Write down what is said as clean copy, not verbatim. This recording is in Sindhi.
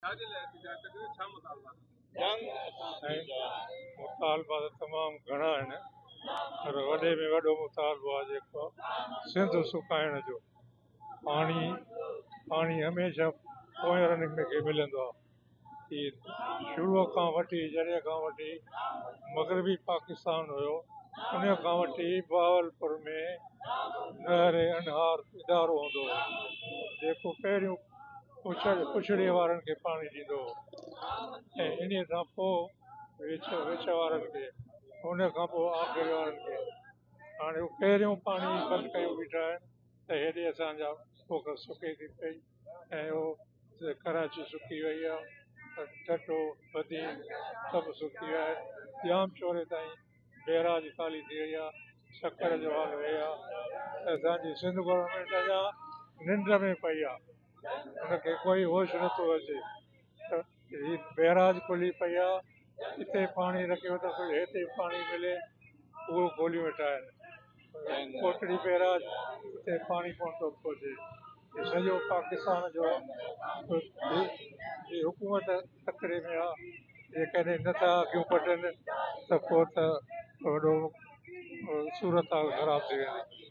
ڇا جي لاء احتجاج ٿا ڪريو، ڇا مطالبا اٿو؟ سائين مطالبا ته تمام گهڻا آهن پر وڏي ۾ وڏو مطالبو آهي جيڪو سنڌ سڪائڻ جو. پاڻي پاڻي هميشه پوئرن کي ملندو آهي. هي شروع کان وٺي جڏهن کان وٺي مغربي پاڪستان هيو ان کان وٺي بهاولپور ۾ نهر انهار ادارو هوندو هو جيڪو پهريون پڇڙي وارن کي پاڻي ڏيندو هو ۽ انهيء کان پوء وچ وارن کي، ان کان پوء آخري وارن کي. هاڻي هو پهريون پاڻي بند ڪيو بيٺا آهن ته هيڏي اسان جا پوک سڪي ٿي پئي ۽ اهو ڪراچي سڪي وئي آهي، ٺٽو، بدين سڀ سڪي ويا آهن. ڄام شوري تائين بئراج خالي ٿي وئي آهي، سکر جو حال اهي آهي ته اسان جي سنڌ گورنمينٽ اڃا ننڊ ۾ پئي آهي. هن کي ڪوئي هوش نٿو اچي ته هي بئراج کلي پئي آ، اتي پاڻي رکيو ته ڪجهه هتي پاڻي ملي، اهو کوليون ويٺا آهن. ڪوٽڙي بئراج اتي پاڻي ڪونه ٿو پهچي. هي سڄو پاڪستان جو جي حڪومت خطري ۾ آ، جيڪڏهن نٿا اکيون پٽن ته پوء ته وڏو صورتحال خراب ٿي ويندي.